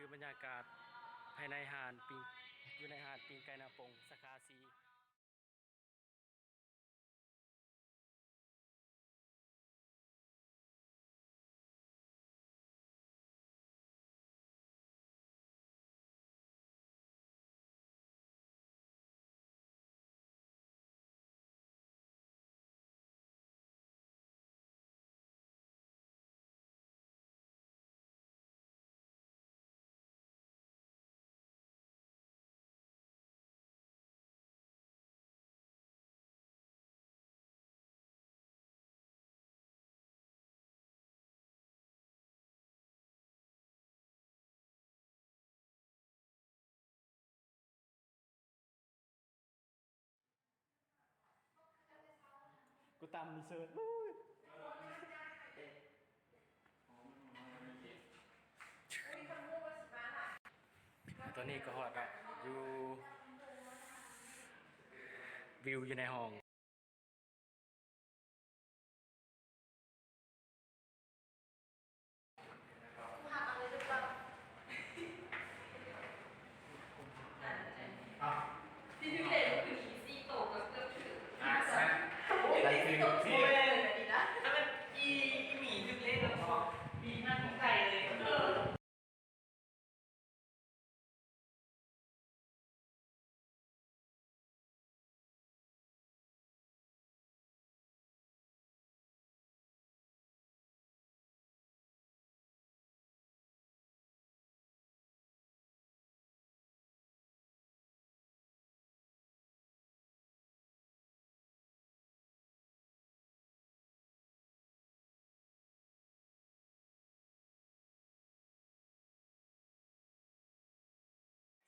ຄືບັນຍາກາດພາຍໃນຮ້ານປີ້ງ ຢູ່ໃນຮ້ານປີ້ງໄກ່ນາປົງ ສາຂາສີ່. ກູຕຳມີເຊີດ ຕອນນີ້ກໍຮອດແລ້ວ ຢູ່ ວິວຢູ່ໃນຫ້ອງ.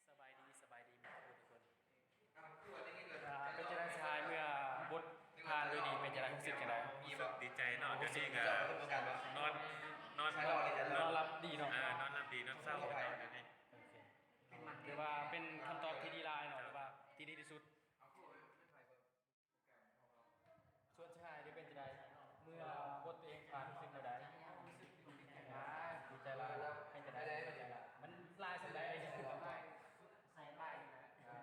ສະບາຍດີ ສະບາຍດີໝົດທຸກຄົນ. ອ່າ ເປັນຈັ່ງໃດສະຫາຍ ເມື່ອບົດຜ່ານໂດຍດີ ເປັນຈັ່ງໃດ ຮູ້ສຶກຈັ່ງໃດ? ຮູ້ສຶກດີໃຈເນາະ ດຽວນີ້ກໍນອນ ນອນ ນອນຫຼັບດີເນາະ ເອີ ນອນຫຼັບດີ ນອນເຊົາເນາະ ດຽວນີ້. ໂອເຄ ຖືວ່າເປັນຄຳຕອບທີ່ດີຫຼາຍເນາະ ຫຼືວ່າທີ່ດີທີ່ສຸດ. ສ່ວນຊາຍໄດ້ເປັນຈັ່ງໃດ ເມື່ອບົດຕົວເອງຜ່ານ ຮູ້ສຶກແນວໃດ? ອ່າ ດີໃຈຫຼາຍ. ເປັນຈັ່ງໃດ ມັນຫຼາຍສ່ຳໃດ? ອ່າ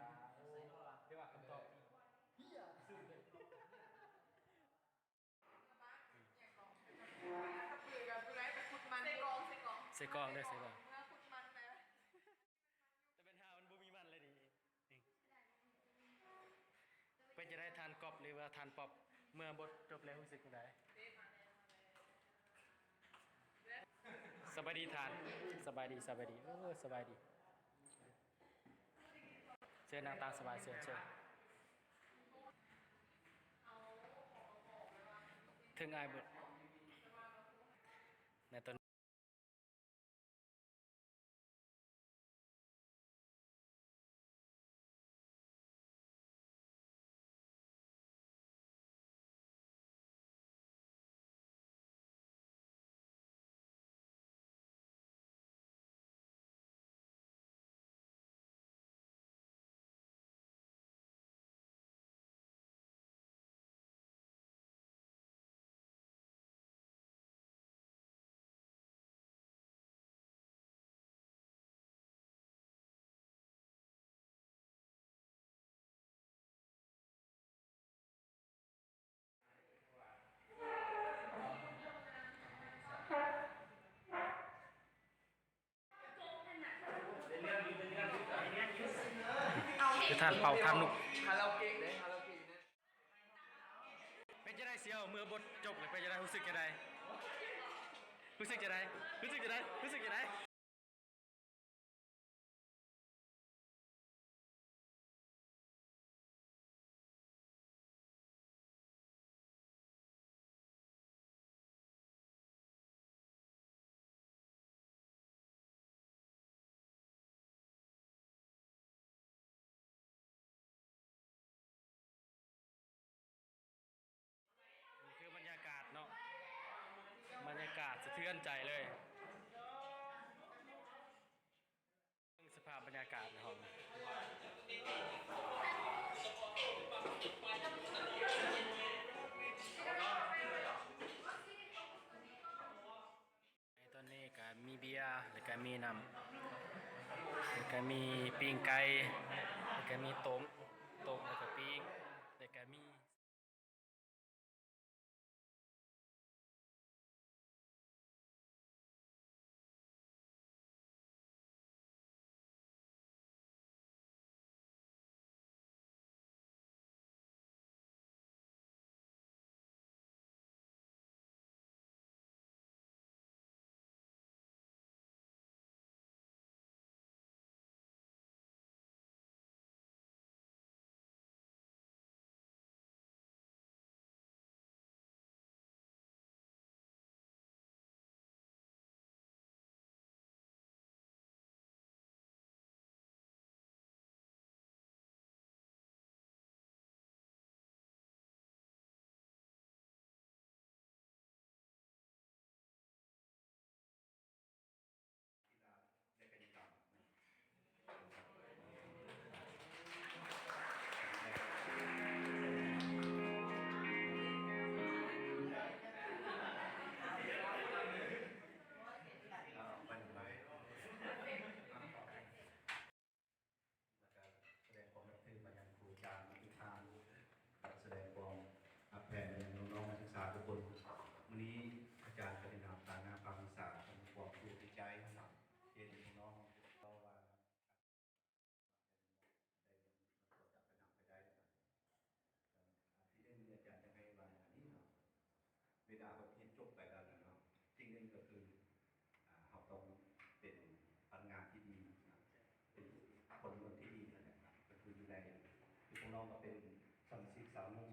ຖືວ່າຄຳຕອບທີ່ ໃສ່ກອງ ໃສ່ກອງເດີ ໃສ່ກອງ. ແຕ່ເປັນຫາມັນບໍ່ມີມັນເລີຍນີ້. ເປັນຈັ່ງໃດທ່ານກອບ ຫຼືວ່າທ່ານປອບ ເມື່ອບົດຈົບແລ້ວຮູ້ສຶກຈັ່ງໃດ? ສະບາຍດີທ່ານ. ສະບາຍດີ ສະບາຍດີ. ໂອ້ ສະບາຍດີ. ເຊີນນັ່ງຕາມສະບາຍ ເຊີນ ເຊີນ. ເຖິງອ້າຍເບິດ ໃນຕອນ ຄືທ່ານເປົ່າທ່ານນຸກ. ຄາຣາໂອເກະເດ້ ຄາຣາໂອເກະເດ້. ເປັນຈັ່ງໃດສ່ຽວ ເມື່ອບົດຈົບແລ້ວເປັນຈັ່ງໃດ ຮູ້ສຶກຈັ່ງໃດ? ຮູ້ສຶກຈັ່ງໃດ? ຮູ້ສຶກຈັ່ງໃດ? ຮູ້ສຶກຈັ່ງໃດ? ນີ້ຄືບັນຍາກາດເນາະ ບັນຍາກາດສະເທືອນໃຈເລີຍ. ເບິ່ງສະພາບບັນຍາກາດໃນຫ້ອງ. ໃນຕອນນີ້ກະມີເບຍ ແລ້ວກະມີນ້ຳ. ກະມີປີ້ງໄກ່ ແລ້ວກະມີຕົ້ມ ຕົ້ມແລ້ວກະປີ້ງ ແລ້ວກະມີ ແລ້ວກະສະແດງຄວາມນັບຖືມາຍັງຄູອາຈານທຸກທ່ານ ແລະ ສະແດງຄວາມຮັກແພງມາຍັງນ້ອງໆນັກສຶກສາທຸກຄົນ. ມື້ນີ້ອາຈານກະໄດ້ນຳຕາງໜ້າພາກວິຊາຂອງພວກຄູທີ່ໃຈເນາະ ເຫັນນ້ອງໆເວົ້າວ່າ ໄດ້ ຈະໄປນຳໄປໄດ້ ທີໜຶ່ງອາຈານຢາກໃຫ້ວ່າອັນນີ້ເນາະ ເວລາເຮົາຮຽນຈົບໄປແລ້ວນະເນາະ ສິ່ງໜຶ່ງກໍຄື ອ່າ ເຮົາຕ້ອງເປັນພະນັກງານທີ່ດີນະ ເປັນພົນລະເມືອງທີ່ດີຫັ້ນແຫຼະ ກໍຄືຢູ່ໃນ ຄືພວກນ້ອງກໍເປັນສະມາຊິກສາວໜຸ່ມ